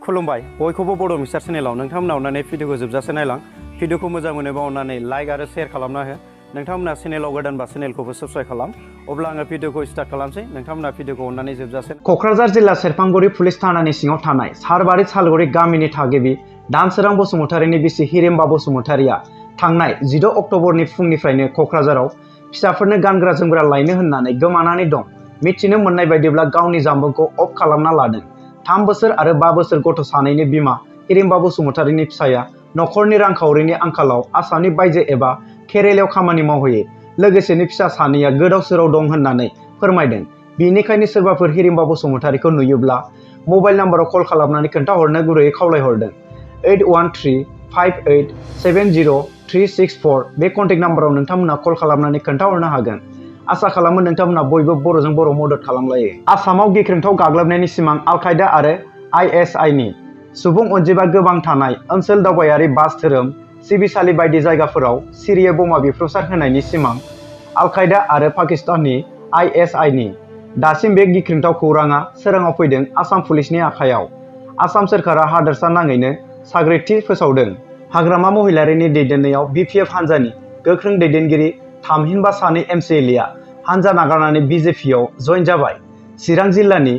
खुलुमबाय बयखौबो बड' मिस्टार चेनेलाव नोंथांमोना अननानै भिडिअखौ जोबजासे नायलां भिडिअखौ मोजां मोनोबा अननानै लाइक आरो शेयार खालामना हो नोंथांमोना चेनेलाव गोदानबा चेनेलखौबो साबस्क्राइब खालाम अब्ला आङो भिडिअखौ स्टार्ट खालामसै नोंथांमोना भिडिअखौ अननानै जोबजासे क'क्राझार जिल्ला सेरफांगुरि पुलिस थानानि सिङाव थानाय सारबारि सालगुरि गामिनि थागिबि दानसोरां बसुमतारिनि बिसि हिरिम्बा बसुमतारिया थांनाय 16 अक्ट'बरनि फुंनिफ्रायनो क'क्राझाराव फिसाफोरनो गानग्रा जोमग्रा लायनो होननानै गोमानानै दं। मिथिनो मोननाय बायदिब्ला गावनि जामबुंखौ अफ खालामना लादों। 3 बोसोर आरो 5 बोसोर गथ' सानैनि बिमा हिरिम्बा बसुमतारिनि फिसाया नखरनि रांखावरिनि आंखालाव आसामनि बायजो एबा केरेलायाव खामानि मावहैयो। लोगोसेनो फिसा सानैया गोदाव सोराव दं होननानै फोरमायदों। बेनिखायनो सोरबाफोर हिरिम्बा बसुमतारिखौ नुयोब्ला मबाइल नाम्बाराव कल खालामनानै खोन्थाहरनो गुरैयै खावलायहरदों। 8135870364 बे कन्टेक्ट नाम्बाराव नोंथांमोना कल खालामनानै खोन्थाहरनो हागोन। आसा खालामो नोंथांमोना बयबो बर'जों बर' मदद खालामलायो। आसामाव गिख्रंथाव गाग्लोबनायनि सिमां आल-कायदा आरो ISIनि सुबुं अनजिमा गोबां थानाय ओनसोल दावबायारि बास धोरोम सिबिसालि बायदि जायगाफोराव सिरियै बमा बेफ्रुसार होनायनि सिमां आल-कायदा आरो पाकिस्ताननि ISIनि दासिम बे गिख्रंथाव खौराङा सोराङाव फैदों आसाम पुलिसनि आखायाव। आसाम सोरखारा हादोरसा नाङैनो साग्रिदथि फोसावदों। हाग्रामा महिलारिनि दैदेननायाव BPF हान्जानि गोख्रों दैदेनगिरि थामहिनबा सानै MCLA हान्जा नागारनानै BJPआव जइन जाबाय। चिरां जिल्लानि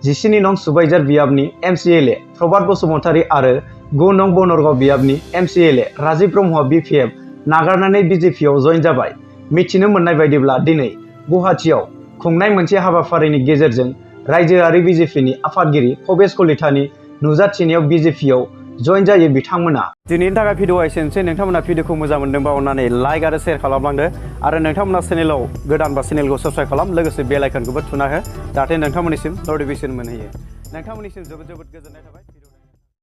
17 नं सुबाइजार बियाबनि MCLA प्रभात बसुमतारी आरो 9 नं बनरगाव बियाबनि MCLA राजिब ब्रह्मआ BPF नागारनानै BJPआव जइन जाबाय। मिथिनो मोननाय बायदिब्ला दिनै गुवाहाटीआव खुंनाय मोनसे हाबाफारिनि गेजेरजों रायजोआरि BJPनि आफादगिरि भबेश कलितानि नुजाथिनायाव BJPआव जइन जायो बिथांमोना। दिनैनि थाखाय भिडिअआ एसेनोसै नोंथांमोना भिडिअखौ मोजां मोनदोंबा अननानै लाइक आरो शेयार खालामलांदो आरो नोंथांमोना चेनेलाव गोदानबा चेनेलखौ साबस्क्राइब खालाम लोगोसे बेल आइकनखौबो थुना हो जाहाथे नोंथांमोननिसिम नटिफिकेसन मोनहैयो। नोंथांमोननिसिम जोबोद गोजोननाय थाबाय।